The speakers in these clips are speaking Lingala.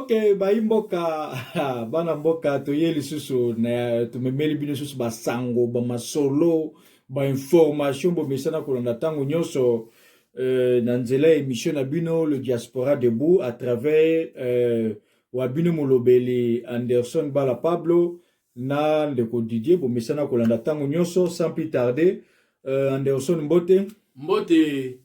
Ok, bayi mboka, bana mboka, toye lisusu na tumemeli bino lisusu basango, bamasolo, bainformation bomesana kolanda ntango nyonso na nzela ya émission na bino le diaspora debout à travers wa bino molobeli Anderson Bala Pablo na ndeko Didier bomesana kolanda ntango nyonso. Sans plus tarder, Anderson, mbote. Mbote,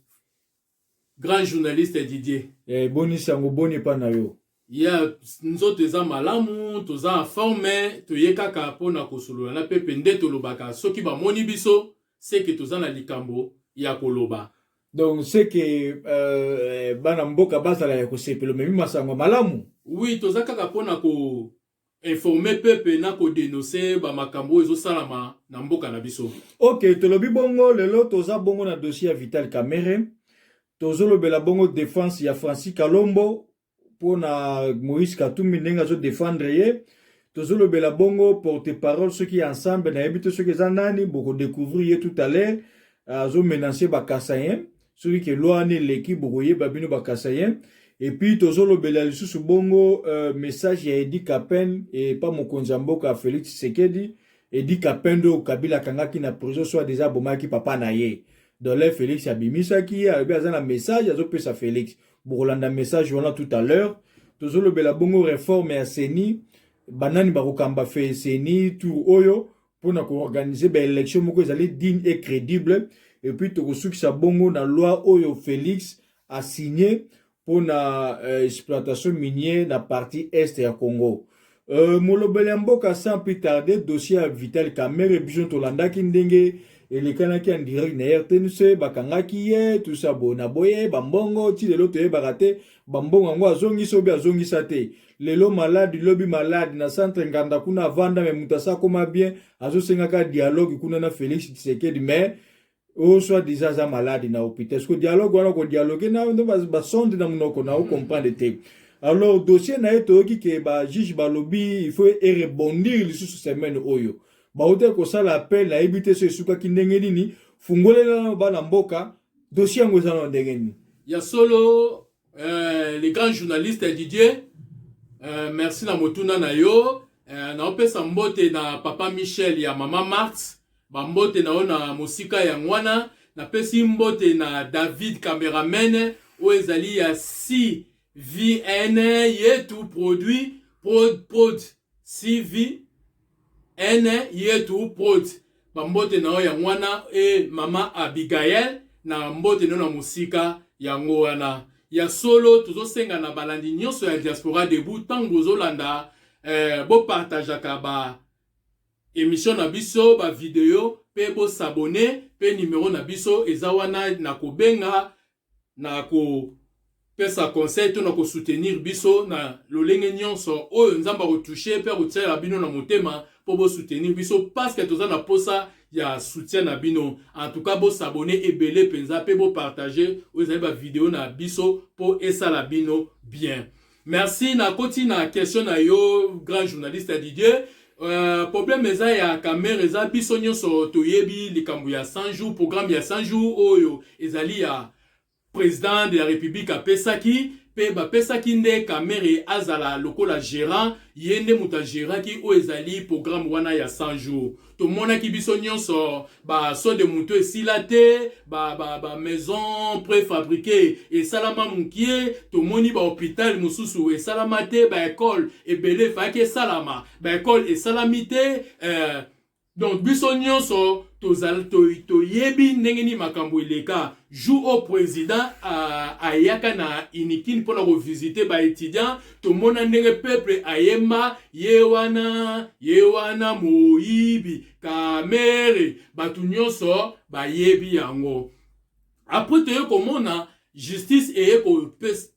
grand journaliste Didier. Boni sango, boni epa na yo? Ya nzoto eza malamu, toza en forme. Toye kaka mpona kosolola na pepe. Nde tolobaka, soki bamoni biso, seke toza na likambo ya koloba. Donc c'est que bana mboka bazala ya kosepela, omemi masango malamu. Oui, toza kaka mpona koinformer pepe na kodénoncer bamakambo oyo ezosalama na mboka na biso. Ok, tolobi bongo lelo toza bongo na dossier ya Vital Kamerhe, tozolobela bongo défense ya Francis Kalombo mpona Moïse Katumbi, ndenge azodéfendre ye. Tozolobela bongo porte parole soki ya Ensemble, nayebi te soki eza nani, bokodécouvrir ye tout à l'heure, azomenacer bakasaïens soki ke loi wana eleki, bokoyeba bino bakasaïens. Et puis tozolobela lisusu bongo message ya Eddy Kapend epa mokonzi ya mboka Félix Tshisekedi. Eddy Kapend oyo Kabila akangaki na prison, so déjà abomaki papa na ye. Dole Félix abimisaki ye, alobi aza na message azopesa Félix, bokolanda message wana tout à l'heure. Tozolobela bongo réforme ya CENI, banani bakokamba fe CENI tour oyo mpona koorganiser baélection moko ezali digne et crédible. Et puis tokosukisa bongo na loi oyo Félix asigné mpona exploitation minière na partie est ya Congo. Molobeli ya mboka, sans plus tarder, dossier ya Vital Kamerhe, biso tolandaki ndenge elekanaki en direct na RTNC, bakangaki ye tusa boye na boye, bambongo ti lelo toyebaka te bambongo yango azongisa obi azongisa te. Lelo malade, lobi malade na centre Nganda kuna avanda, mais moto asa akoma bien, azosengaka dialogue kuna na Félix Tshisekedi, mais oyo soit disant aza malade na hôpital. Ce que dialogue wana, kodialogue na basonde na monoko na ocomprendre te. Alors dossier na ye, toyoki ke bajuge balobi il faut erebondir lisusu semaine oyo, bauti kosala appel, nayebi te so esukaki ndenge nini. Fungolela bana mboka dossier yango eza na ndenge nini? Ya solo, les grands journalistes Didier, merci na motuna na yo. Naopesa mbote na papa Michel ya mama Marx, bambote na yo na mosika. Yango wana napesi mbote na David cameraman oyo ezali ya CVN Yetu Produit Prod, Prod CVN Yetu Prod, bambote na yo. Yango wana e mama Abigael, na mbote na yo na mosika. Yango wana ya solo, tozosenga na balandi nyonso ya Diaspora Debout, ntango bozolanda, bopartageaka ba émission na biso, bavideo, mpe bos'abonner. Mpe nimero na biso eza wana na kobenga, na kopesa conseil to na kosoutenir biso na lolenge nyonso oyo Nzambe akotoucher mpe akotiela bino na motema mpo bosoutenir biso, parce que toza na posa ya soutien na bino. En tout cas, bos'abonner ebele mpenza mpe bopartager oyo ezali bavideo na biso mpo esala bino bien. Merci. Nakoti na question na yo, grand journaliste Didier. Problème eza ya Kamerhe, eza biso nyonso toyebi likambo ya 100 jours, programme ya 100 jours oyo ezali ya président de la République apesaki, mpe bapesaki nde Kamerhe azala lokola gérant, ye nde moto agéraki oyo ezali programme wana ya 100 jours. Tomonaki biso nyonso basaut-de-mouton esila te, bamaison ba préfabriqué esalama mokie, tomoni bahôpital mosusu esalama te, baécole ebele efayaki esalama, baécole esalami te. Donc biso nyonso toyebi ndenge nini makambo eleka. Jour oyo président ayaka na Unikin mpona kovisiter baétudiant, tomona ndenge peuple ayemba ye wana, ye wana moyibi Kamerhe, bato nyonso bayebi yango. Après toye komona justice eye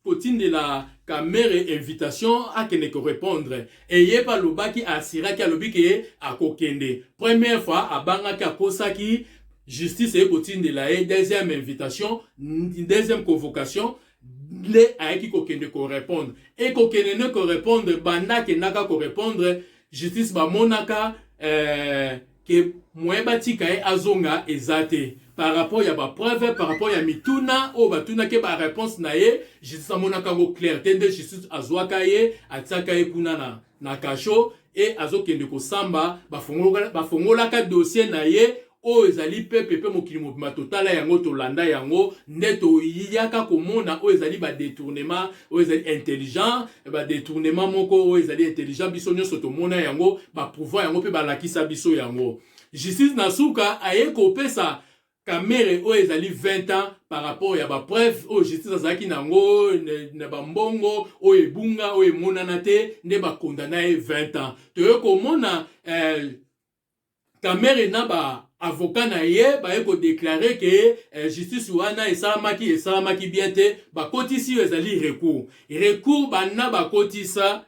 kotindela Kamerhe invitation akende korépondre. Eye mpe alobaki, asiraki, alobi ke akokende. Première fois abangaki, akosaki. Justice eye kotindela ye deuxième invitation, deuxième convocation, nde ayaki kokende korépondre. Ekokende nde korépondre, banda akendaka korépondre, justice bamonaka. Ke moyen batika ye azonga eza te par rapport ya bapreuve, par rapport ya mituna oyo batunaki, baréponse na ye, justice amonaka yango clair te. Nde justice azwaka ye, atiaka ye kuna na cachot e azokende kosamba. Bafongolaka dossier na ye oyo ezali pepe mpe mokili mobimba totala yango, tolanda yango. Nde toyaka komona oyo ezali badétournement oyo ezali intelligent, badétournement moko oyo ezali intelligent. Biso nyonso tomona yango, baprouva yango mpe balakisa biso yango. Justice na suka aye kopesa Kamerhe oyo ezali 20 ans par rapport ya bapreuve oyo justice azalaki nango na bambongo oyo ebunga, oyo emonana te. Nde bakondana ye 20 ans. Toye komona Kamerhe na ba avocat na ye baye kodéclarer ke justice wana esalamaki bien te. Bakotisi oyo ezali recours. Recours bana bakotisa,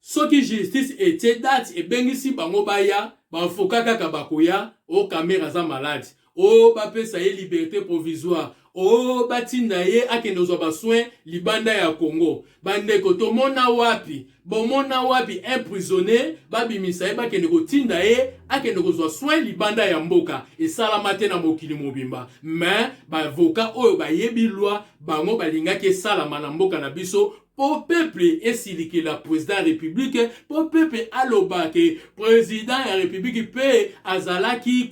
soki justice etie date, ebengisi bango baya, baavocat kaka bakoya o Kamerhe aza malade, o bapesa ye liberté provisoire, o batinda ye akende kozwa basoin libanda ya Congo. Bandeko, tomona wapi, bomona wapi un prisonnier babimisa ye, bakende kotinda ye akende kozwa soin libanda ya mboka? Esalama te na mokili mobimba. Mais baavocat oyo bayebi loi, bango balingaki esalama na mboka na biso mpo peuple esilikela président ya république, mpo peuple aloba ke président ya république mpe azalaki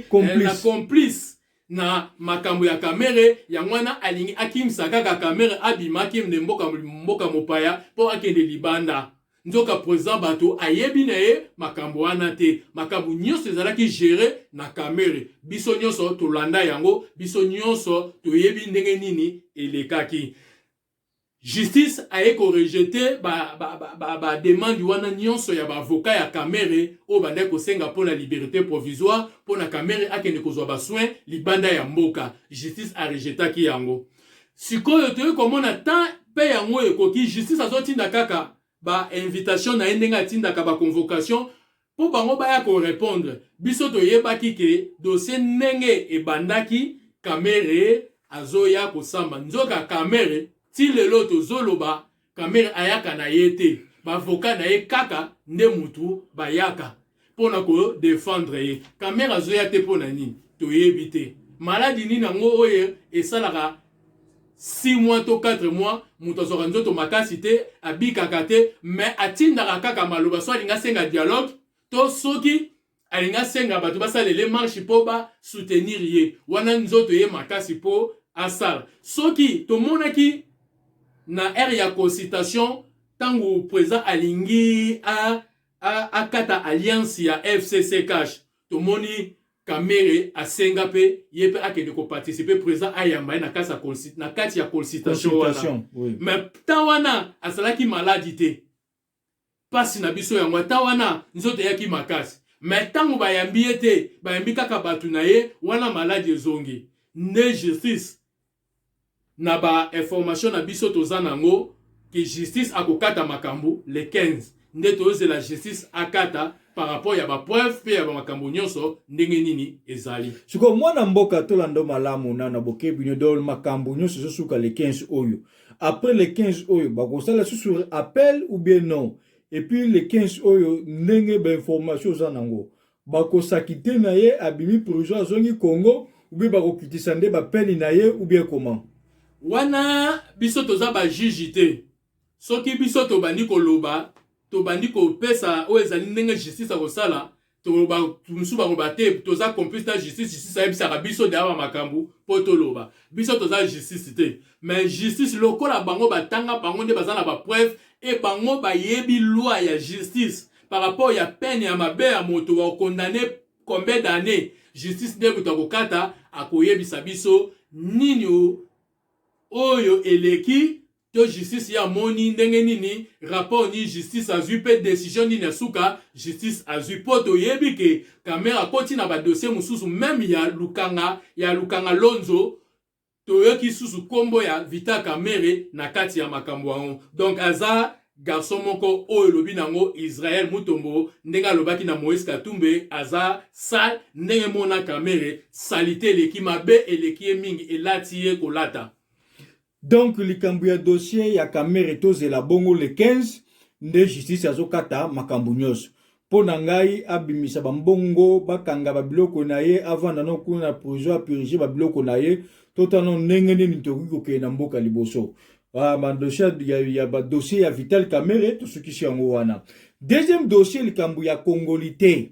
complice. Na complice na makambo ya Kamerhe. Yango wana alingi akimisa kaka Kamerhe, abima, akende mboka mopaya mpo akende libanda. Nzoka président bato ayebi na ye makambo wana te. Makambo nyonso ezalaki géré na Kamerhe. Biso nyonso tolanda yango, biso nyonso toyebi ndenge nini elekaki. Justice aye korejeter bademande ba wana nyonso ya baavocat ya Kamerhe oyo bandaki kosenga mpona liberté provisoire mpona Kamerhe akende kozwa basoin libanda ya mboka. Justice arejetaki yango. Sikoyo toyei komona temps mpe yango ekoki, justice azotinda kaka bainvitation na ye ndenge atindaka baconvocation mpo bango baya korépondre. Biso toyebaki ke dossier ndenge ebandaki, Kamerhe azoya kosamba. Nzoka Kamerhe ti lelo tozoloba, Kamerhe ayaka na ye te. Baavocat na ye kaka nde mutu bayaka mpona kodéfendre ye. Kamerhe azoya te mpo na nini? Toyebi te. Maladi nini yango oyo esalaka 6 mois to 4 mois, moto azwaka nzoto makasi te, abikaka te, mais atindaka kaka maloba so alingi asenga dialogue to soki alingi asenga bato basalela marche mpo basoutenir ye, wana nzoto ye makasi mpo asala. Soki tomonaki na ère ya consultation, ntango président alingi akata alliance ya FCC CACH, tomoni Kamerhe asenga mpe ye mpe akende koparticiper, président ayamba ye na kati ya consultation wana. Mais ntan wana azalaki maladi te. Mpasi na biso yango, ata wana nzoto eyaki makasi, mais ntango bayambi ye te, bayambi kaka bato na ye, wana maladi ezongi. Nde justice, na bainformation na biso toza nango ke justice akokata makambo le 15. Nde tozela justice akata par rapport ya bapreuve mpe ya bamakambo nyonso ndenge nini ezali. Sikoyo, mwana mboka, tolanda malamu na bokebi bino. Do makambo nyonso ezosuka le 15 oyo. Après le 15 oyo, bakosala susu appel ou bien non? Et puis le 15 oyo, ndenge bainformation oza nango, bakosaki te na ye abimi prison, azongi Congo, ou bien bakokitisa nde bapeine na ye, ou bien comment? Wana biso toza bajuge te. Soki biso tobandi koloba, tobandi kopesa oyo ezali ndenge justice akosala, toloba mosusu bakoloba te toza complice na justice. Justice ayebisaka biso deya bamakambo mpo toloba. Biso toza justice te. Mais justice, lokola bango batanga, bango nde baza na bapreuve e bango bayebi loi ya justice par rapport ya peine ya mabe ya moto bakondamner combien d'année. Justice nde moto akokata, akoyebisa biso nini oyo eleki to justice ye amoni ndenge nini, rapport nini justice azwi mpe décision nini ya suka justice azwi. Mpo toyebi ke Kamerhe akoti na badossier mosusu, même ya Lukanga Lonzo. Toyoki susu nkombo ya Vital Kamerhe na kati ya makambo yango. Donc aza garçon moko oyo elobi nango Israel Mutombo ndenge alobaki na Moïse Katumbi, aza sale ndenge mona Kamerhe. Saleté eleki, mabe eleki ye mingi, elati ye kolata. Donc likambo ya dossier ya Kamerhe, tozela bongo le 15 nde justice azokata makambo nyonso. Mpo na ngai abimisa ba mbongo bakanga ba biloko na ye avanda no kuna na prison a purger ba biloko na ye totala no ndenge nini tokoki kokende na mboka liboso. Ah, ba dossier ya, ya ba dossier ya Vital Kamerhe tosukisi yango wana. Deuxième dossier likambo ya congolité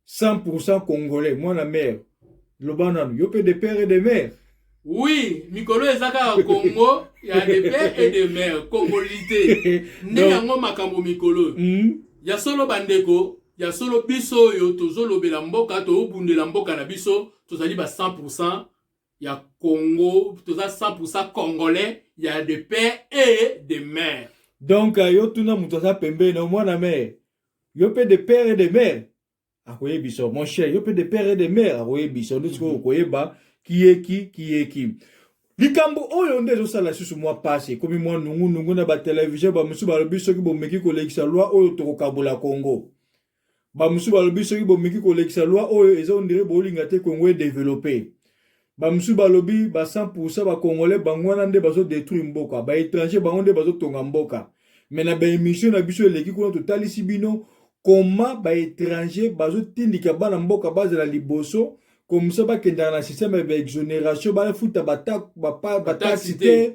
100% congolais mwana mère loba nanu yo mpe de père et de mère. Oui, mikolo eza kaka Congo ya de père et de mère, congolité. Nde yango makambo mikolo. Ya solo bandeko, ya solo biso oyo tozolobela mboka, tozobundela mboka na biso, tozali ba 100% ya Congo, toza 100% congolais ya de père et de mère. Donc yo tuna moto aza pembeni na mwana mère, yo mpe de père et de mère akoyebisa mon cher, yo mpe de père et de mère akoyebisa nde sikoyo okoyeba kiyeki kiyeki. Likambo oyo nde ezosala lisusu mwa pasi, ekomi mwa nungunungu na batelevizio. Bamosusu balobi soki bomeki kolekisa loi oyo tokokabola Congo. Bamosusu balobi soki bomeki kolekisa loi oyo eza ondire bolinga te Congo edévelopper. Bamosusu balobi ba 100% bacongolais bango wana nde bazodétruire mboka, baétranger bango nde bazotonga mboka. Mais na baémission na biso eleki kuna totalisi bino koma baétranger bazotindika bana mboka bazala liboso comme ça bakendaka na système ya baexonération, bafuta bataxe te,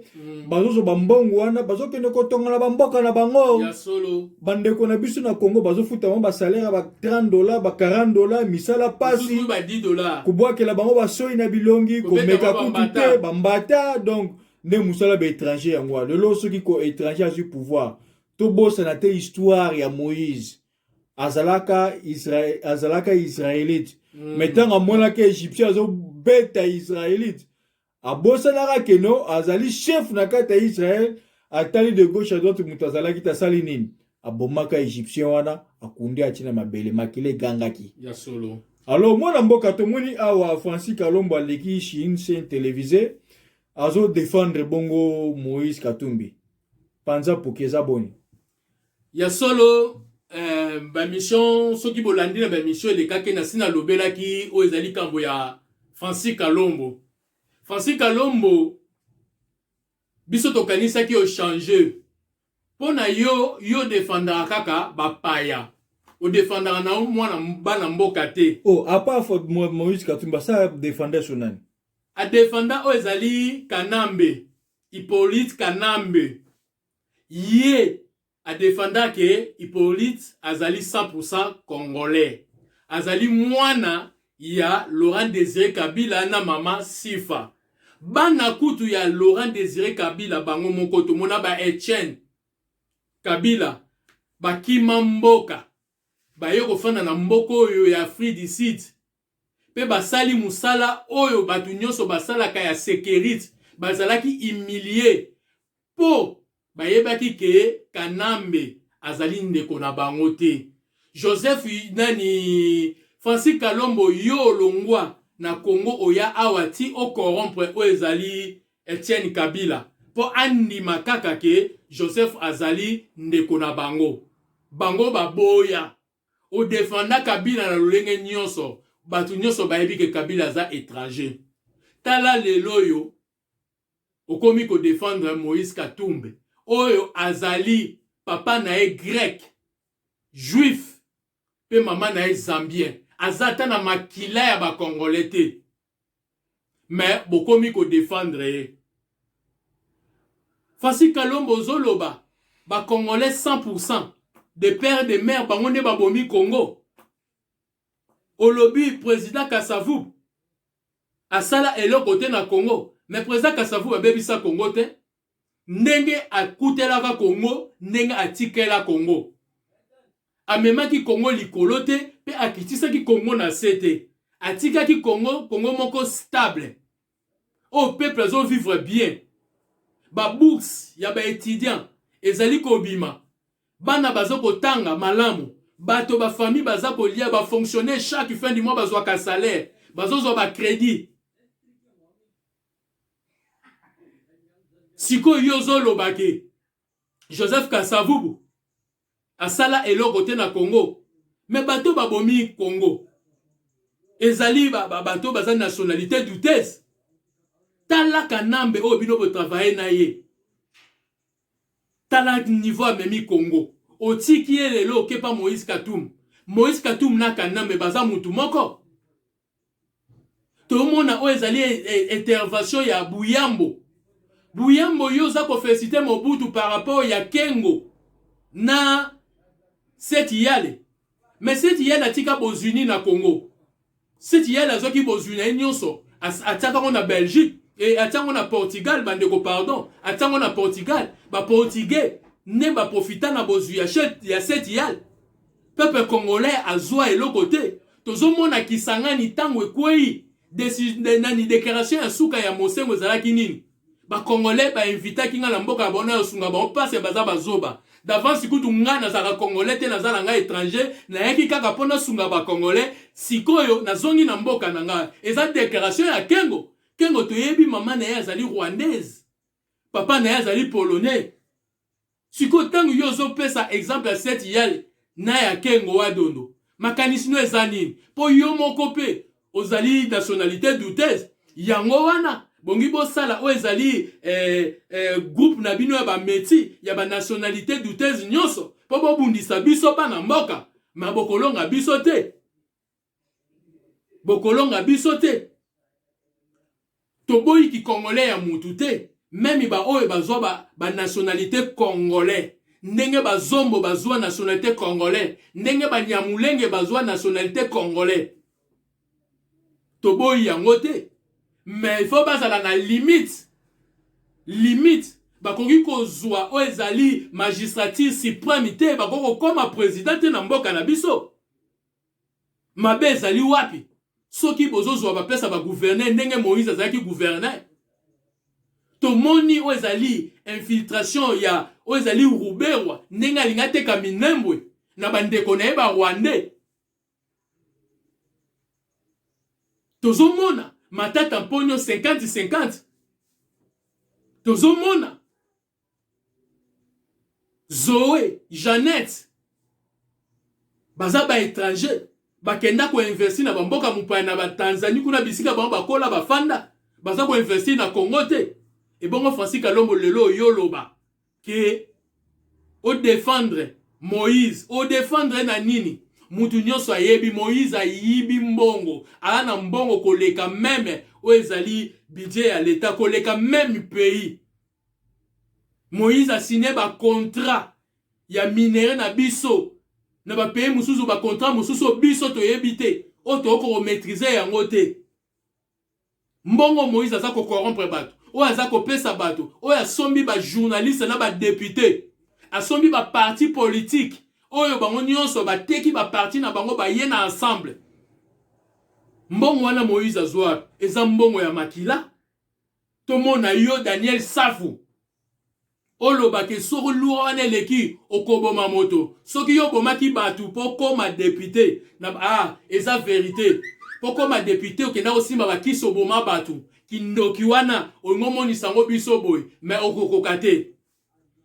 bazozwa bambongo wana bazokende kotonga na bamboka na bango. Ya solo. Bandeko na biso na Congo bazofuta bango basalaire ya ba 30 $, ba 40 $, misala pasi, mosusu ba 10 $, kobwakela bango basoi na bilongi, kobeta komeka bango kutu bambata. te bambata. Donc nde mosala baétranger yango wana. Lelo soki ko étranger azwi pouvoir, tobosana te histoire ya Moïse, azalaka Israël, azalaka israélite. Mais ntango amonaki égyptien azobeta israélite, abosanaka keno azali chef na kati ya Israel. Atali de gauche à droite, moto azalaki te. Asali nini? Abomaka égyptien wana, akundi, atie na mabele, makila egangaki. Ya solo. Alors mwana mboka, tomoni awa Francis Kalombo aleki sur une chaîne télévisée, azodéfendre bongo Moïse Katumbi. Panza poki eza boni? Ya solo, bamission soki bolandi na bamission elekaki na si nalobelaki oyo ezali likambo ya Francis Kalombo. Francis Kalombo, biso tokanisaki ochange mpo na yo. Yo defendaka kaka bapaya, odefendaka na mwana bana mboka te. Oh, à part Moïse Katumbi, asa défendre so nani? Adefenda oyo ezali Kanambe, Hippolyte Kanambe. Ye adefenda ke Hippolyte azali 100% congolais, azali mwana ya Laurent Désiré Kabila na mama Sifa. Bana kutu ya Laurent Désiré Kabila bango moko, tomona ba Etienne Kabila bakima mboka, baye kofanda na mboka oyo ya Afrique du Sud mpe basali mosala oyo bato nyonso basalaka ya sécurité. Bazalaki humilié mpo bayebaki ke Kanambe azali ndeko na bango te. Joseph nani, Francis Kalombo, yo olongwa na Congo oya awa ti ocorrompre oyo ezali Etienne Kabila mpo andima kaka ke Joseph azali ndeko na bango. Bango baboya. Odefenda Kabila na lolenge nyonso, bato nyonso bayebi ke Kabila aza étranger. Tala lelo oyo okomi kodefendre Moïse Katumbi oyo azali papa na ye grec juif mpe mama na ye zambien, aza ata na makila ya bacongolais te, mais bokomi kodefendre ye. Francis Kalombo, ozoloba bacongolais 100% de père de mère bango nde babomi Congo. Olobi président Kasavubu asala eloko te na Congo, mais président Kasavubu abebisa Congo te. Ndenge akutelaka Congo, ndenge atikela Congo, amemaki Congo likolo te mpe akitisaki Congo na se te. Atikaki Congo, Congo moko stable oyo peuple azovivre bien. Babourse ya baétudiant ezali kobima, bana baza kotanga malamu, bato bafamille baza kolia, bafonctionnaire chaque fin du mois bazwaka salaire, bazozwa bacrédit. Sikoyo yo ozoloba ke Joseph Kasavubu asala eloko te na Congo, mais bato babomi Congo ezali bato baza nationalité douteuse. Tala Kanambe oyo bino botravaille na ye, tala niveau amemi Congo. Otiki ye, lelo okepa Moïse Katumbi. Moïse Katumbi na Kanambe baza mutu moko. Tomona oyo ezali e, e, intervention ya Buyambo. Buyambo yo oza ko feliciter Mobutu par rapport ya Kengo na Seti Yale. Mais Seti Yale atika bozwini na Congo. Seti Yale azwaki bozwi na ye nyonso atiaka yango na Belgique e atia yango na Portugal bandeko pardon atia yango na Portugal ba portugais nde baprofita na bozwi ya, ya Seti Yale. Peuple congolais azwa eloko te. Tozomona Kisangani tango ekweyi nani declaration ya suka ya Mosengo ezalaki nini? Ba congolais ba invitaki nga na mboka na bango nayo sunga bango parce baza bazoba. D'avance kutu nga nazalaka congolais te naza na nga étranger nayaki kaka mpo nasunga ba congolais sikoyo nazongi na mboka na nga. Eza declaration ya Kengo. Kengo toyebi mama na ye azali rwandaise. Papa na ye azali polonais. Sikoyo tango yo ozo pesa exemple ya Seth Yale na ya Kengo wa Dondo, makanisi no eza nini? Po yo moko pe ozali nationalite douteuse, yango wana bongi bosala oyo ezali eh, eh, groupe na bino ya ba metis ya ba nationalite douteuse nyonso po bobundisa biso bana mboka, ma bokolonga biso te. Bokolonga biso te. Toboyi ki congolais ya mutu te, meme ba oyo bazwa ba, ba nationalite congolais, ndenge ba zombo bazwa nationalite congolais, ndenge ba nyamulenge bazwa nationalite congolais. Toboyi yango te. Mais il faut bazala na limite. Limite. Bakoki kozwa oyo ezali magistrature supreme te, bakoki kokoma president te na mboka na biso. Mabe ezali wapi soki bozozwa bapesa ba gouverneur ndenge Moïse azalaki gouverneur? Tomoni oyo ezali infiltration ya oyo ezali Ruberwa ndenge alingi ateka Minembwe na bandeko na ye ba Rwandais. Tozomona Matata Mponyo 50-50. Tozomona Zoe, Jeannette baza ba etranger bakenda ko investir na ba mboka mopaya na ba Tanzanie kuna bisika bango bakola bafanda baza ko investir na Congo te. Ebongo Francis Kalombo lelo oyo oloba ke o defendre Moïse, o defendre na nini? Mutu nyonso ayebi Moïse ayibi mbongo, aza na mbongo koleka meme oyo ezali budget ya l'etat, koleka meme pays. Moïse a signe ba contrat ya minerais na biso na ba pays mosusu, ba contrat mosusu oyo biso toyebi te, oyo tokoki ko maitriser yango te. Mbongo Moïse aza ko corrompre bato, oyo aza kopesa bato, oyo asombi ba journaliste na ba depute, asombi ba parti politique oyo bango nyonso bateki ba parti na bango baye na ensemble. Mbongo wana Moïse azwa eza mbongo ya makila. Tomona yo Daniel Safu oloba ke soki loi wana eleki okoboma moto. Soki yo obomaki batu po okoma depute na ah eza verite. Po okoma depute okenda kosimba ba kisi oboma batu. Kindoki wana olingi omonisa yango biso boye mais okokoka te.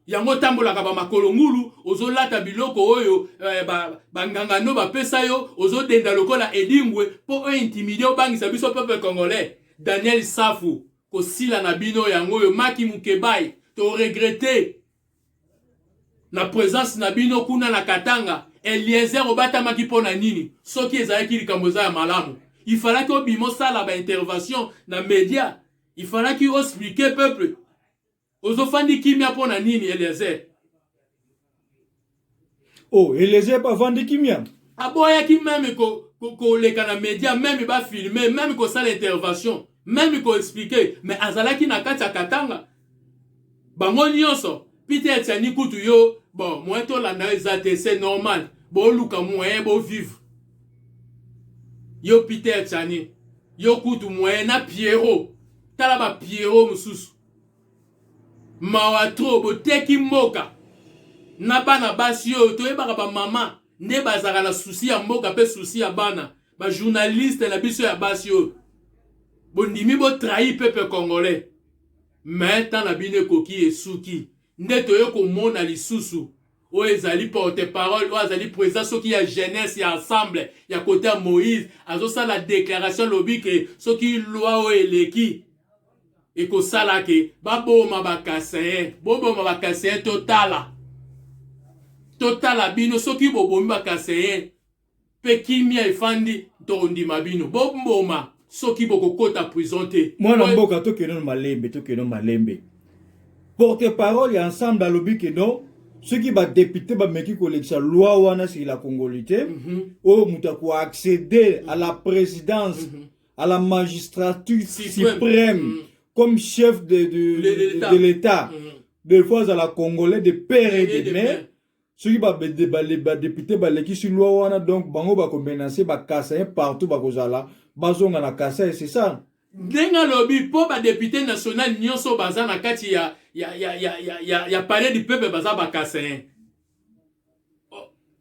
Yango otambolaka ba makolo ngulu, ozolata biloko oyo eh, ba, ba nganga no bapesa yo, ozodenda lokola edingwe po o intimider obangisa biso peuple congolais. Daniel Safu, kosila na bino yango oyo Maki Mukebayi, to regretter na presence na bino kuna na Katanga. Eliezer obatamaki mpo na nini? Soki ezalaki likambo eza ya malamu, il fallaki obima osala ba intervention na media, il fallaki o expliquer peuple. Ozofandi kimia mpo na nini Eliezer? Oh, Eliezer pe avandi kimia. Aboyaki meme ko koleka na media, meme ba filmer, meme kosala intervention, meme ko expliquer, mais azalaki na kati ya Katanga. Bango nyonso, Peter Tiani kutu yo, bon, moyen tolanda yo eza te, c'est normal. Boluka moyen bo vivre. Yo Peter Tiani, yo kutu moyen na Pierrot. Tala ba Pierrot mosusu. Mawa trop boteki mboka na bana basi oyo toyebaka ba mama nde bazalaka na souci ya mboka pe souci ya bana ba journaliste na biso ya basi oyo bondimi bo trahir peuple congolais mais temps na bino ekoki esuki nde toye komona lisusu oyo ezali porte parole oyo azali president soki ya jeunesse ya ensemble ya kote ya Moïse azosala declaration alobi ke soki loi oyo eleki ekosala ke baboma bakasayen boboma bakasayen totala totala bino soki bobomi bakasayen. Mpe kimia efandi, tokondima bino. Boboma soki bokokota prison te. Mwana mboka, tokende no malembe, tokende no malembe. Porte parole ya Ensemble alobi ke non, soki badéputé bameki kolekisa loi wana sur la congolité, oyo moto akoaccéder à la présidence, à la magistrature suprême, suprême, comme chef de de l'État, des fois azala Congolais de père et et de de mère. mère. Soki badéputé balekisi loi wana, donc bango bakomenacer bakasaïens partout, bakozala bazonga na Kasai, c'est ça? Ndenge alobi, mpo badéputé national nyonso baza na kati ya Palais du Peuple baza bakasaïens.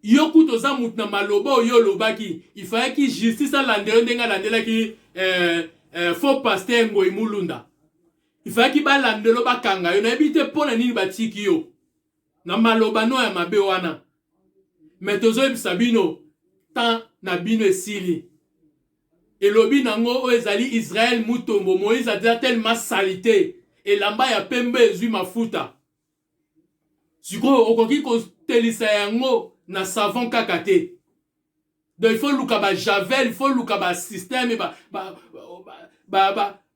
Yo kutu oza mutu na maloba oyo olobaki, ifayaki justice alandela yo ndenge alandelaki faux pasteur Ngoi Mulunda. Ifayaki balandela yo, bakanga yo. Nayebi te mpo na nini batiki yo na maloba no ya mabe wana. Me tozoyebisa bino, temps na bino esili. Elobi nango oyo ezali Israel Mutombo. Moïse aza tellement saleté, elamba ya pembe ezwi mafuta, sikoyo okoki kotelisa yango na savon kaka te. Donc il faut luka bajavel, il faut luka basystème,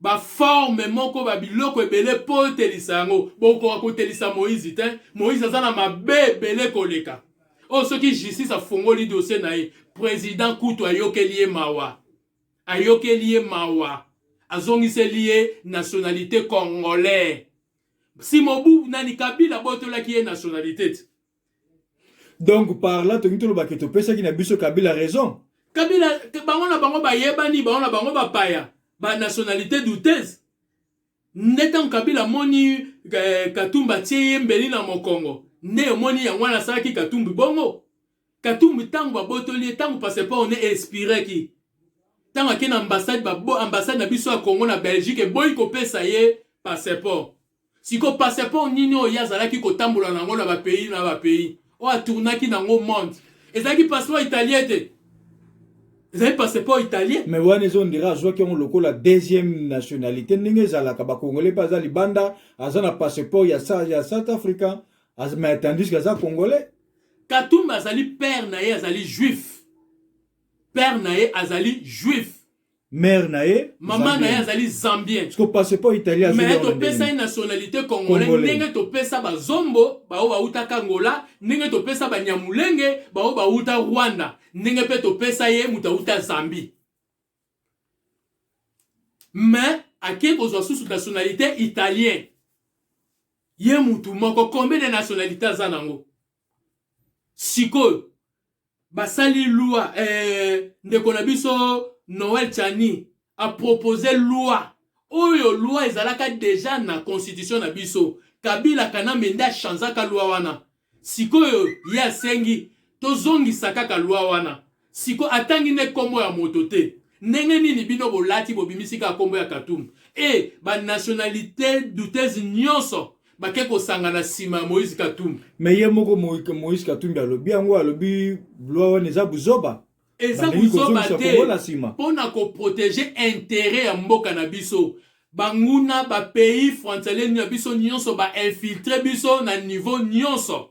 baforme moko, babiloko ebele mpo otelisa yango. Bokoka kotelisa Moïse te. Moïse aza na mabe ebele koleka oyo. Soki justice afongoli dossier na ye, président kutu ayokeli ye mawa, ayokeli ye mawa, azongiseli ye nationalité congolais. Si mobu nani Kabila abotolaki ye nationalité te. Donc par là tolingi tolobaki topesaki na biso Kabila raison. Kabila, bango na bango bayebani, bango na bango bapaya, banationalité douteuse. Nde ntango Kabila amoni Katumbi atie ye mbeli na mokongo, nde omoni yango wana asalaki Katumbi bongo. Katumbi, ntango babotoli ye, ntango passeport ne expiraki, ntango ake na ambassade, ambassade na biso ya Congo na Belgique eboyi kopesa ye passeport. Siko passeport nini oyo ye azalaki kotambola nango na bapays, na bapays oyo atournaki nango monde? Ezalaki passeport italien te, ezali passeport italien. Mais wana ezondira azwaki yango lokola deuxième nationalité, ndenge ezalaka bacongolais mpe aza libanda, aza na passeport ya South Africa, mais tandis que aza Congolais. Katumbi azali, père na ye azali juif, père na ye azali juif. Mère na ye? Mama na ye azali zambien. Parce que passeport italien? Mais topesa ye nationalité congolais ndenge topesa bazombo bao bautaka Angola, ndenge topesa banyamulenge bao bauta Rwanda, ndenge mpe topesa ye moto auta Zambie. Mais ake kozwa susu nationalité italien. Ye mutu moko, combien de nationalité aza nango? Sikoyo basali loi, ndeko na biso Noël Tshiani apropose loi oyo. Loi ezalaka deja na constitution na biso. Kabila Kanambe nde achangeaka loi wana. Sikoyo ye asengi tozongisa kaka loi wana. Siko atangi nde nkombo ya moto te. Ndenge nini bino bolati bobimisi kaka nkombo ya Katumbi e banationalité douteuse nyonso bake kosanga na nsima ya Moïse Katumbi? Mais ye moko Moïse Katumbi alobi yango, alobi loi wana eza buzoba. Eza buzoba te, mpo na koprotéger intérêt ya mboka na biso. Banguna, bapays frontalier na biso nyonso bainfiltre biso na niveau nyonso.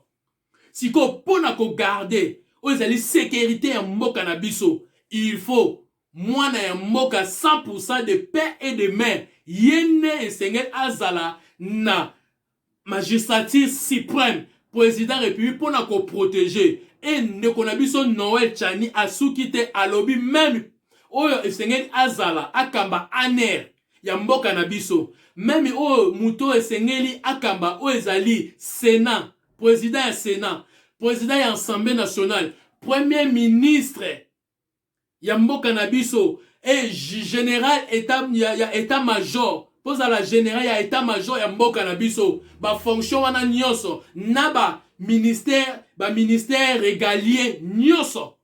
Sikoyo mpo na kogarder oyo ezali sécurité ya mboka na biso, il faut mwana ya mboka 100% de père et de mère, ye nde esengeli azala na magistrature suprême, président république, mpo na koprotéger. E ndeko na biso Noël Tshiani asuki te, alobi même oyo esengeli azala akamba ANR ya mboka na biso, même oyo moto oyo esengeli akamba oyo ezali Sénat, président ya Sénat, président ya Assemblée nationale, premier ministre ya mboka na biso e général état, ya état major, mpo ozala général ya état major ya mboka na biso, bafonction wana nyonso na baministère, baministère régalien nyonso,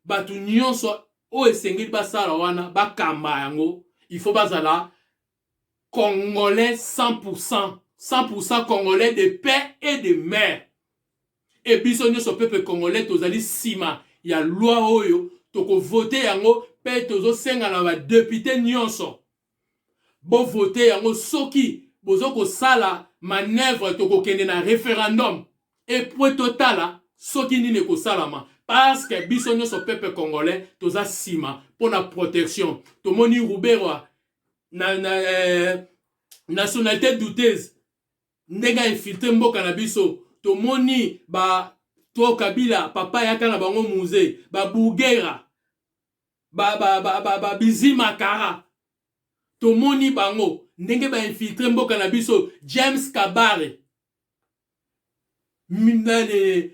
bato nyonso oyo esengeli basala wana, bakamba yango, il faut bazala Congolais 100%, 100% Congolais de père et de mère. E biso nyonso peuple congolais tozali nsima ya loi oyo, tokovote yango mpe tozosenga na badéputé nyonso bovote yango. Soki boza kosala manœuvre, tokokende na référendum epo totala soki nini ekosalama. Parce que biso nyonso peuple congolais toza nsima mpo na protection. Tomoni Ruberwa na nationalité douteuse, ndenge ainfiltre mboka na biso. Tomoni ba to Kabila papa yaka na bango Mzee, babugera, babizima kara, tomoni bango ndenge bainfiltre mboka na biso. James Kabare nani,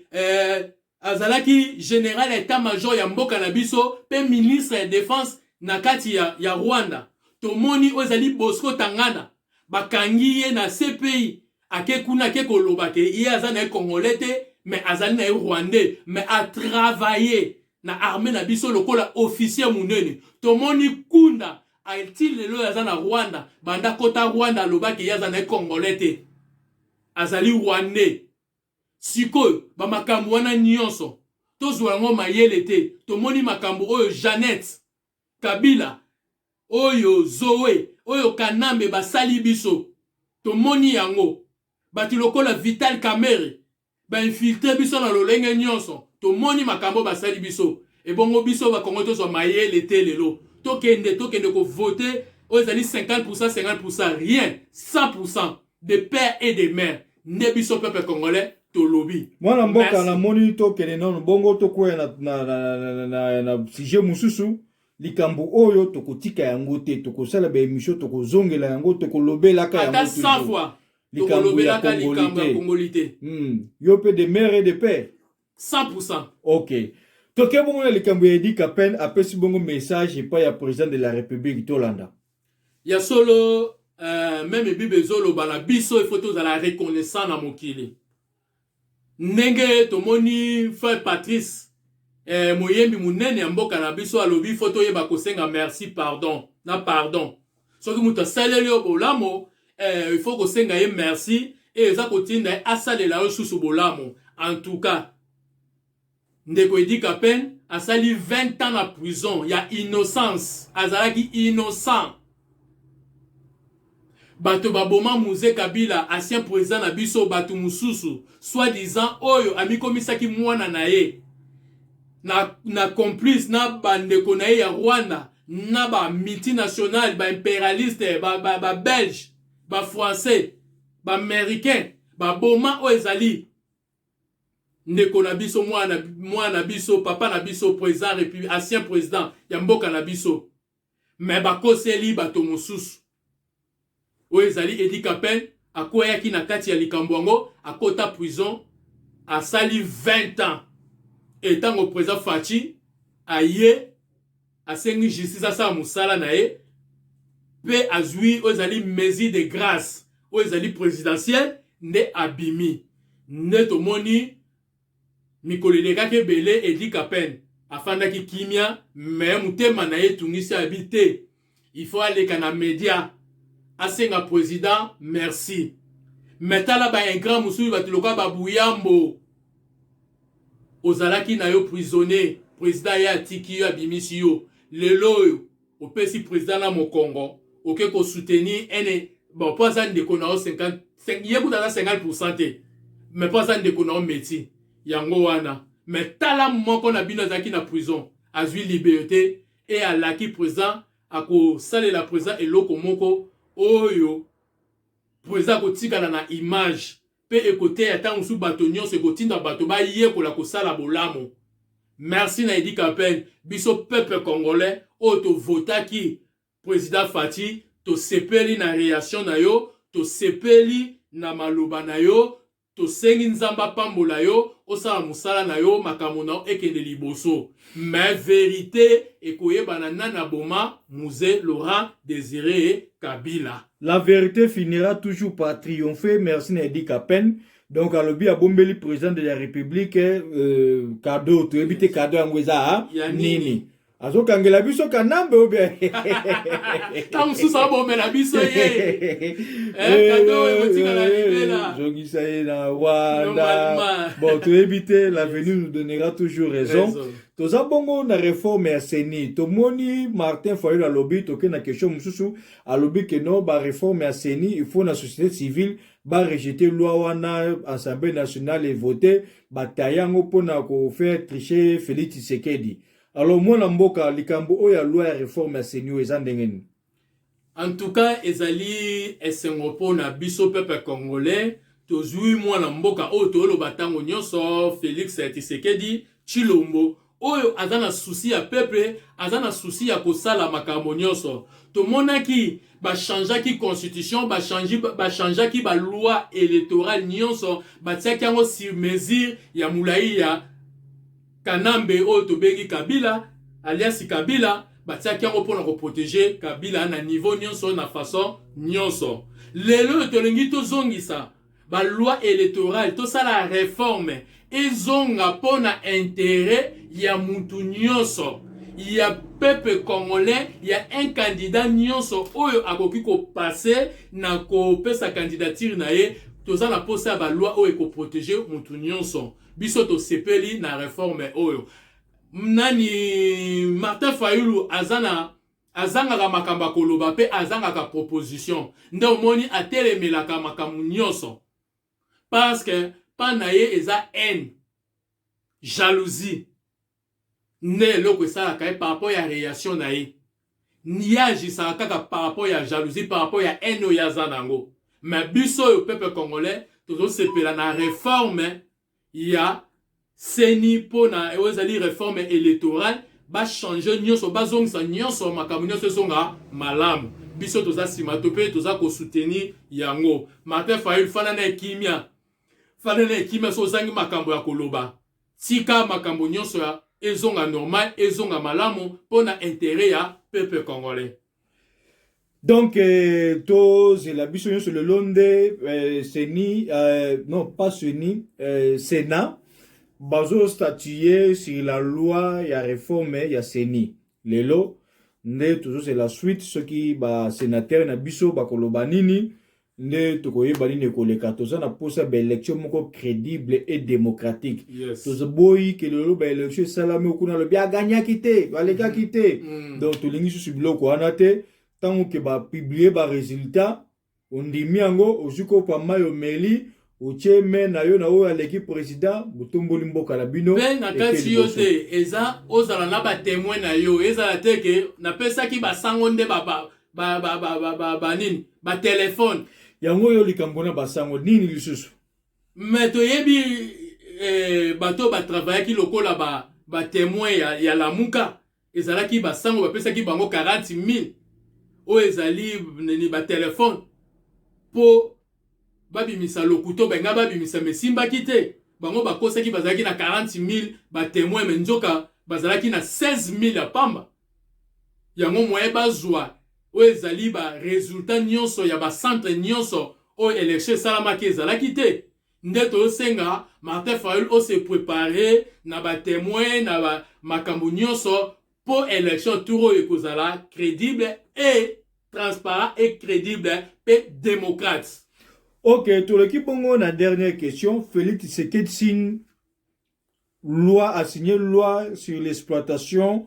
azalaki général état major ya mboka na biso mpe ministre ya défense na kati ya Rwanda. Tomoni oyo ezali Bosco Tangana, bakangi ye na CPI, ake kuna, ake koloba ke ye aza na ye congolais te, mais azali na ye rwandais, mais atravaille na armée na biso lokola officier monene. Tomoni Kunda ati lelo oyo aza na Rwanda, banda kota Rwanda alobaki ye aza na ye congolais te, azali rwandais. Sikoyo bamakambo wana nyonso tozwa yango mayele te. Tomoni makambo oyo Jeannette Kabila, oyo Zoe, oyo Kanambe basali biso, tomoni yango. Bato lokola Vital Kamerhe bainfiltre biso na lolenge nyonso, tomoni makambo basali biso. Ebongo biso bakongo tozwa mayele te? Lelo tokende kovote oyo ezali 50, 50 rien, 100 de père et de mère nde biso peuple congolais tolobi. Mwana mboka, namoni tokende nano bongo, tokwea na sujet mosusu. Likambo oyo tokotika yango te, tokosala baémission, tokozongela yango, tokolobelaka yango. Ata 100 fois tokolobelaka likambo ya congolité. Yo mpe de mère et de père. 100. Ok, toke bongo na likambo ya Eddy Kapend, apesi bongo message epai ya président de la République. Tolanda. Ya solo, même Bible ezoloba na biso, il faut tozala reconnaissant na mokili. Ndenge tomoni frère Patrice, moyembi monene ya mboka na biso, alobi faut toyeba kosenga merci, pardon na pardon. Soki moto asaleli yo bolamu, il faut kosenga ye merci e eza kotinda ye asalela yo susu bolamu. En tout cas, ndeko Eddy Kapend asali 20 ans na prison ya innocence, azalaki innocent. Bato baboma Mzee Kabila, ancien président na biso, bato mosusu soi-disant oyo amikomisaki mwana na ye na complice na bandeko na ye ya Rwanda, na bamultinationale, baimpérialiste, babelge, ba bafrançais, baaméricain, baboma oyo ezali ndeko na biso, mwana na biso, papa na biso, président république, ancien président ya mboka na biso. Mais bakoseli bato mosusu. Oyo ezali Eddy Kapend akweyaki na kati ya likambo yango, akota prison, asali 20 ans. E ntango président Fatshi aye, asengi justice asala mosala na ye mpe azwi oyo ezali mesure de grâce, oyo ezali présidentielle, nde abimi. Nde tomoni mikolo elekaki ebele, Eddy Kapend afandaki kimia, mais motema na ye etungisi, abi te, il faut aleka na média asenga président merci. Mais tala baingrats mosusu, bato lokola babuyambo, ozalaki na yo prisonnier, président ye atiki yo, abimisi yo, lelo oyo opesi président na mokongo, oke kosoutenir ene. Bon, mpo aza ndeko na yo 50, ye kuta aza 50 te, mais mpo aza ndeko na yo meti yango wana. Mais tala moko na bino azalaki na prison, azwi liberté e alaki président akosalela président eloko moko oyo président akotikala na image mpe ekoteya ntango mosusu bato nyonso, ekotinda bato bayekola kosala bolamu. Merci na Eddy Kapend. Biso peuple congolais oyo tovotaki président Fatshi, tosepeli na réaction na yo, tosepeli na maloba na yo. Tosengi Nzambe apambola yo, osala mosala na yo, makambo na yo ekende liboso. Mais vérité ekoyebana nani aboma Mzee Laurent Désiré Kabila. La vérité finira toujours par triompher. Merci na Eddy Kapend. Donc alobi abombeli président de la République cadeau, toyebi te cadeau yango eza nini. Azokangela biso Kanambe ou bien? Ntango mosusu abomela biso ye. Eh, kado ekotikala libela. Zongisa ye na Rwanda. Normalement. Bon, toyebi te, l'avenir nous donnera toujours raison. Raison. Toza bongo na réforme ya CENI. Tomoni Martin Fayulu alobi, toke na question mosusu, alobi ke non, ba réforme ya CENI, il faut na société civile ba rejeter loi wana Assemblée nationale evote, bataya yango mpona kofaire tricher Félix Tshisekedi. Alors mwana mboka, likambo oyo ya loi ya réforme ya CENI oyo eza ndenge nini? En tout cas, ezali esengo mpona biso peuple congolais. Tozwi mwana mboka oyo toyoloba ntango nyonso, Félix Tshisekedi Tshilombo, oyo aza na souci ya peuple, aza na souci ya kosala makambo nyonso. Tomonaki bachangeaki constitution, bachangeaki baloi électorale nyonso, batiaki yango sur mesure ya molai ya Kanambe oyo tobengi Kabila, alias Kabila. Batiaki yango mpona koprotéger Kabila na niveau nyonso, na façon nyonso. Lelo oyo tolingi tozongisa baloi électorale, tosala réforme ezonga mpona intérêt ya mutu nyonso, ya peuple congolais, ya un candidat nyonso oyo akoki kopasser na kopesa candidature na ye. Toza na posa ya baloi oyo ekoprotéger mutu nyonso. Biso tosepeli na réforme oyo. Nani, Martin Fayulu aza na azangaka makambo ya koloba mpe azangaka proposition. Nde omoni atelemelaka makambo nyonso, parce que mpa na ye eza haine, jalousie nde eloko esalaka ye par rapport ya réaction na ye. Ye agisaka kaka par rapport ya jalousie, par rapport ya haine oyo aza nango. Mais biso oyo peuple congolais tozosepela na réforme ya CENI, mpona oyo ezali réforme électorale. Bachange nyonso, bazongisa nyonso, makambo nyonso ezonga malamu. Biso toza nsima to mpe toza kosoutenir yango. Martin Fayulu, fana na ekimia, fana na ekimia. So ozangi makambo ya koloba, tika makambo nyonso ya ezonga normal, ezonga malamu mpona intérêt ya peuple congolais. Donc tozela biso nyonso lelo nde CENI, non pas CENI, Sénat bazostatuer sur la loi ya réforme ya CENI. Lelo nde tozozela suite, soki basénateur na biso bakoloba nini, nde tokoyeba nini ekoleka. Toza na mposa baélection moko crédible et démocratique. Tozoboyi ke lelo baélection esalami, okuna alobi aganyaki te, balekaki te. Donc tolingi susu biloko wana te. Ntango ke bapublier barésultat, ondimi yango, ozwi kopa mai, omeli, otie me na yo na oyo aleki président, botomboli mboka na bino. Mpe na kati yo te, eza ozala na batémoin na yo. Ezala te ke napesaki basango nde banini, batéléphone. Yango oyo likambo na basango nini lisusu? Me toyebi bato batravaillaki lokola batémoin ya Lamuka. Ezalaki basango, bapesaki bango 40 000 oyo ezali nini, batéléphone, mpo babimisa lokuto benga babimisa. Me esimbaki te. Bango bakosaki, bazalaki na 40 000 batémoin, me nzoka bazalaki na 16 000 ya pamba. Yango moye bazwa oyo ezali baresultat nyonso ya bacentre nyonso oyo élection esalamaki ezalaki te. Nde tozosenga Martin Fayulu ose préparer na batémoin, na makambo nyonso, mpo élection tour oyo ekozala crédible et transparent et crédible mpe démocrate. Ok, toleki bongo na dernière question. Félix Tshisekedi signe loi, a signé loi sur l'exploitation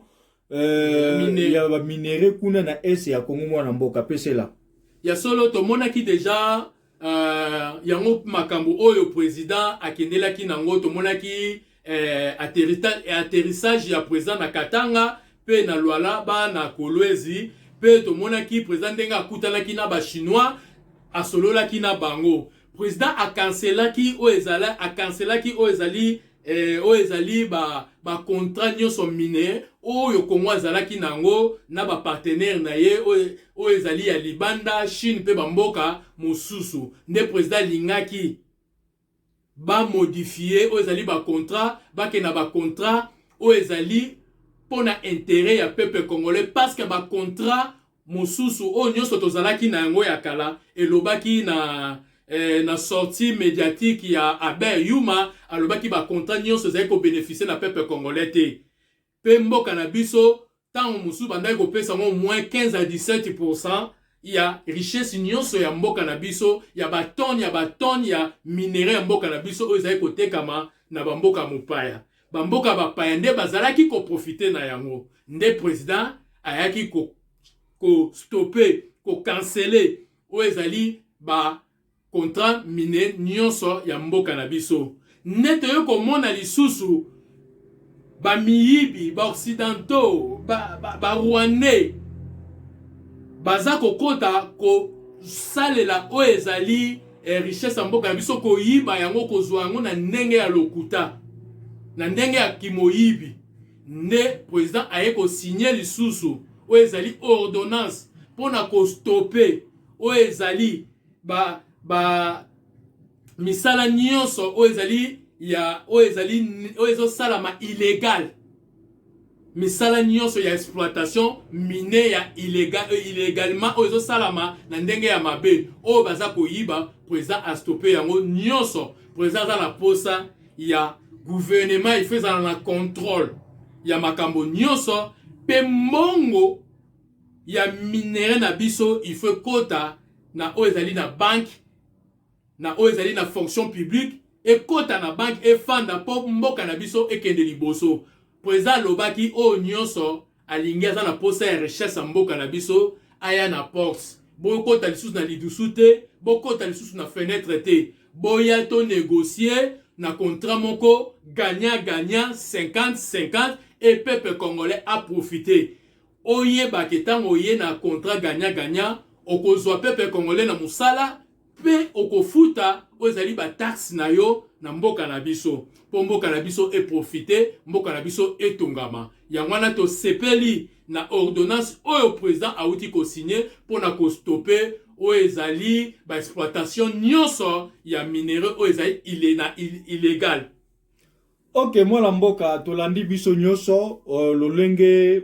ya baminerai kuna na est ya Congo. Mwana mboka, pesela. Ya solo, tomonaki déjà yango makambo oyo président akendelaki nango. Tomonaki atterrissage ya président na Katanga mpe na Lualaba, na Kolwezi. Mpe tomonaki président ndenge akutanaki na Bachinois, asololaki na bango. Président akanselaki oyo ezali, akanselaki oyo ezali bacontrat ba nyonso minier oyo Kongo azalaki nango na bapartenaire na ye oyo ezali ya libanda, Chine mpe bamboka mosusu. Nde président alingaki bamodifier oyo ezali bacontrat, bakende na bacontrat oyo ezali mpo na intérêt ya peuple congolais, parce que bacontrat mosusu oyo nyonso tozalaki na yango ya kala, elobaki na sortie médiatique ya Albert Yuma, alobaki bacontrat nyonso ezali kobénéficier na peuple congolais te. Mpe mboka na biso Ntango mosusu bandaki kopesa yango moins 15 à 17% ya richesse nyonso ya mboka na biso, ya batonne ya batonne ya minerai ya mboka na biso oyo ezali kotekama na bamboka mopaya. Bamboka bapaya nde bazalaki koprofiter na yango. Nde président ayaki kostopper, kocanceler oyo ezali bacontrat minier nyonso ya mboka na biso. Nde toye komona lisusu bamiyibi, baoccidentaux, barwandais ba baza kokota kosalela oyo ezali richesse ya mboka na biso, koyiba yango, kozwa yango na ndenge ya lokuta, na ndenge ya kimoyibi. Nde président aye kosigner lisusu oyo ezali ordonnance mpona kostopper oyo ezali ba misala nyonso oyo ezali ya oyo ezali oyo ezosalama illégal, misala nyonso ya exploitation minière ya illégalement, oyo ezosalama na ndenge ya mabe, oyo baza koyiba. Président astopper yango nyonso. Président aza na posa ya gouvernement, il faut ezala na contrôle ya makambo nyonso, mpe mbongo ya minerai na biso, il faut ekota na oyo ezali na banque, na oyo ezali na fonction publique, ekota na banque, efanda mpo mboka na biso ekende liboso. Président alobaki oyo nyonso alingi, aza na posa ya richesse ya mboka na biso, aya na porte. Bokota lisusu na lidusu te, bokota lisusu na fenêtre te, boya tonégocier na contrat moko gagnant gagnant, 50 50, et peuple congolais aprofiter. Oyebake ntango oye na contrat gagnant gagnant, okozwa peuple congolais na mosala, mpe okofuta oyo ezali bataxe na yo na mboka na biso, mpo mboka na biso eprofiter, mboka na biso etongama. Yango wana tosepeli na ordonnance oyo président awuti kosigner mpona kostopper oyo ezali baexploitation nyonso ya minerai oyo ezali na illégal. Ok, mwana mboka, tolandi biso nyonso lolenge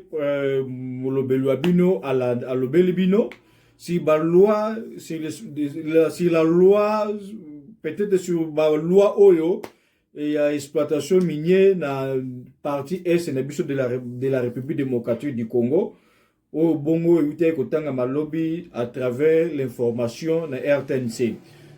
molobeli wa bino alobeli bino si baloi sur la loi, peut-être sur baloi oyo ya exploitation minière na partie est na biso de la République démocratique du Congo, oyo bongo eutaki kotanga malobi à travers l'information na RTNC.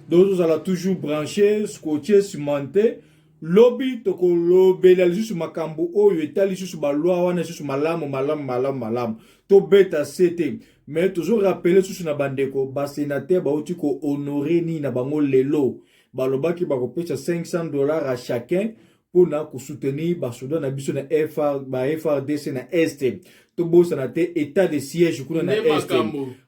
Donc tozala toujours branché, scotché, cimenté. Lobi tokolobela lisusu makambo oyo etali lisusu baloi wana lisusu malamu malamu malamu malamu, tobeta se te. Mais tozorappeler lisusu na bandeko, basénateur bauti kohonorer nini na bango lelo. Balobaki bakopesa 500 $ à chacun mpona kosoutenir basoda na biso na FR, ba FARDC na est. Tobosana te état de siège kuna na est.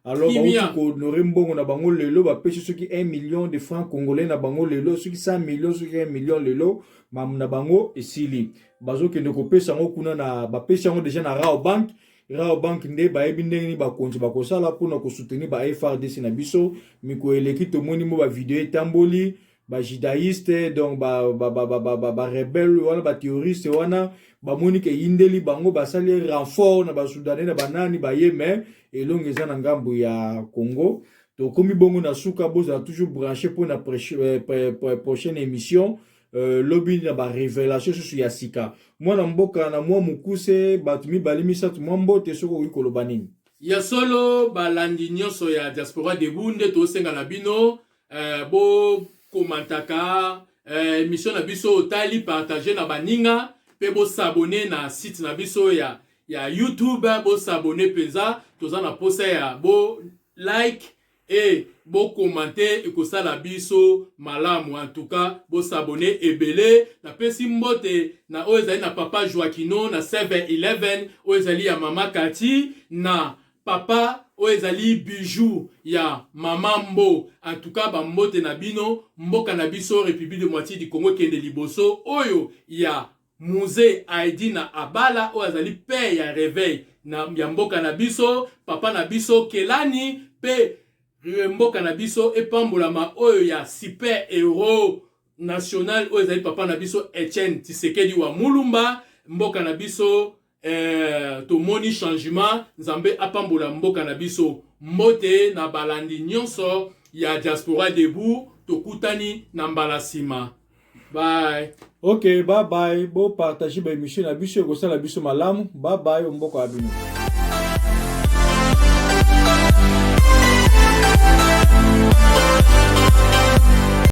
Alors bauti kohonorer mbongo na bango lelo, bapesi soki 1 million de francs congolais na bango lelo, soki 100 million, soki 1 million lelo. Mamu na bango esili, bazokende kopesa yango kuna na bapesi yango déjà na Rawbank. Rawbank nde bayebi ndenge nini bakonzi bakosala mpona kosoutenir ba FARDC na biso. Mikolo eleki tomoni mo bavideo etamboli, bajudaïste, donc barebelle wana, baterroriste wana, bamoni ke eyindeli bango, basali renfort na basoudanais na banani baye, mais elongo eza na ngambo ya Congo. Tokomi bongo na suka. Bozala toujours branché mpona prochaine émission lobi na barévélation susu ya sika. Mwana mboka, na mwa mokuse, bato mibale misato, mwa mbote, soki okoki koloba nini. Ya solo, balandi nyonso ya Diaspora Debout, nde tosenga na bino bokomantaka émission na biso, otali, partage na baninga, mpe bos'abonner na site na biso ya YouTube. Bos'abonner mpenza, toza na posa ya bo like e bocommenter, ekosala biso malamu. En tout cas, bos'abonner ebele. Napesi mbote na oyo ezali na papa Joaquino na 711, oyo ezali ya mama Kati, na papa oyo ezali Bijou ya mama Mbo. En tout cas, bambote na bino. Mboka na biso République démocratique du Congo ekende liboso, oyo ya Mzee Aidina Abala, oyo azali père ya réveil na, ya mboka na biso, papa na biso Kelani, mpe mboka na biso epambolama, oyo ya super héros national, oyo ezali papa na biso Etienne Tshisekedi wa Mulumba. Mboka na biso tomoni changement. Nzambe apambola mboka na biso. Mbote na balandi nyonso ya Diaspora Debout, tokutani na mbala nsima. Bye. Ok, bye bye. Bo partager ba émission na biso ekosala biso malamu. Bye bye mboka ya bino.